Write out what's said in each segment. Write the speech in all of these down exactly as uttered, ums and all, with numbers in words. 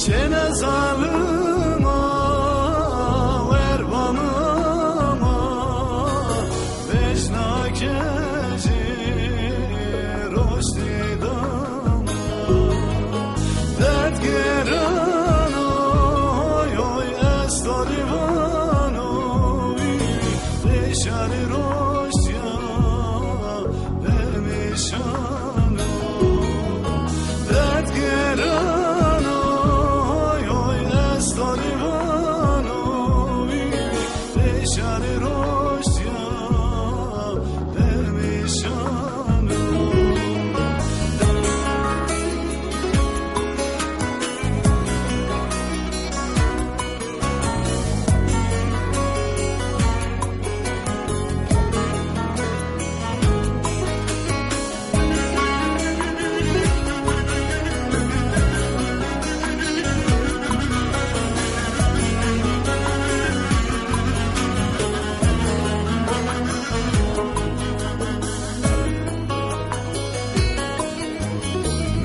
Têne zalima, werbamima, vecna kejê roştî dama. Derdgêreno, oy, oy, ez to rê vano, wî, wî, lê şarê roştîya permêşan o. Derdgêreno, oy, oy, ez to rê vano, wî, wî, lê şarê roştîya permêşan o.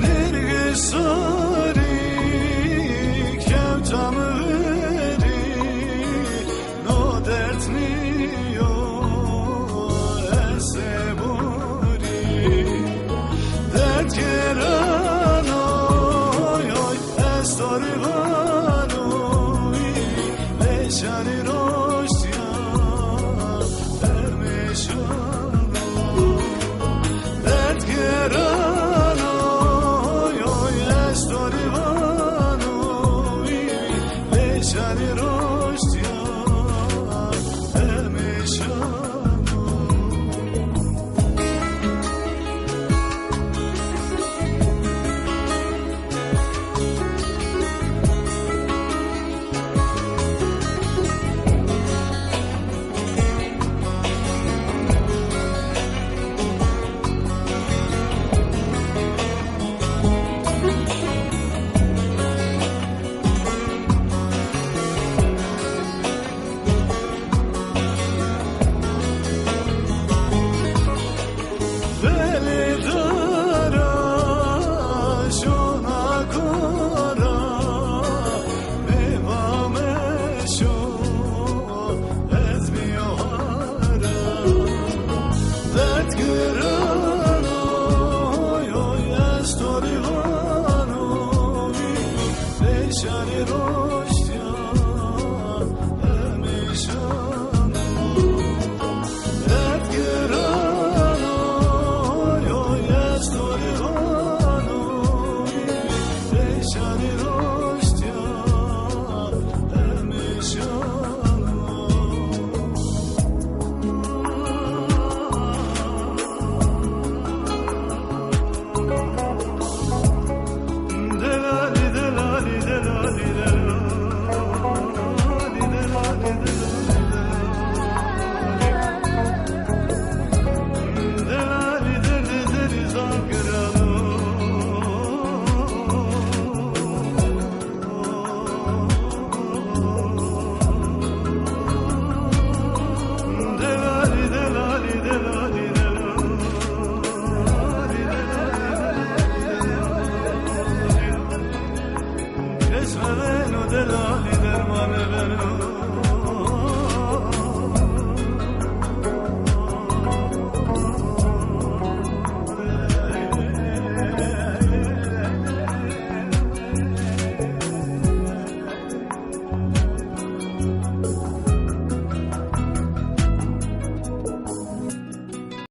Nêrgê sarî kewta mi verî, no derd nîyo ez ê borî. Derdgêreno, oy, oy, ez to rê vano, wî, lê şarê roştîya permêşan o. Derdgêreno, oy, oy, ez to rê vano, wî, wî, lê şarê roştîya permêşan o. Belê dara şona kora, meva meşo ez bîyo hara. Derdgêreno, oy, oy, ez to rê vano, wî, lê şarê roştîya permêşan o. Derdgêreno, oy, oy, ez to rê vano, wî, lê şarê roştîya permêşan o.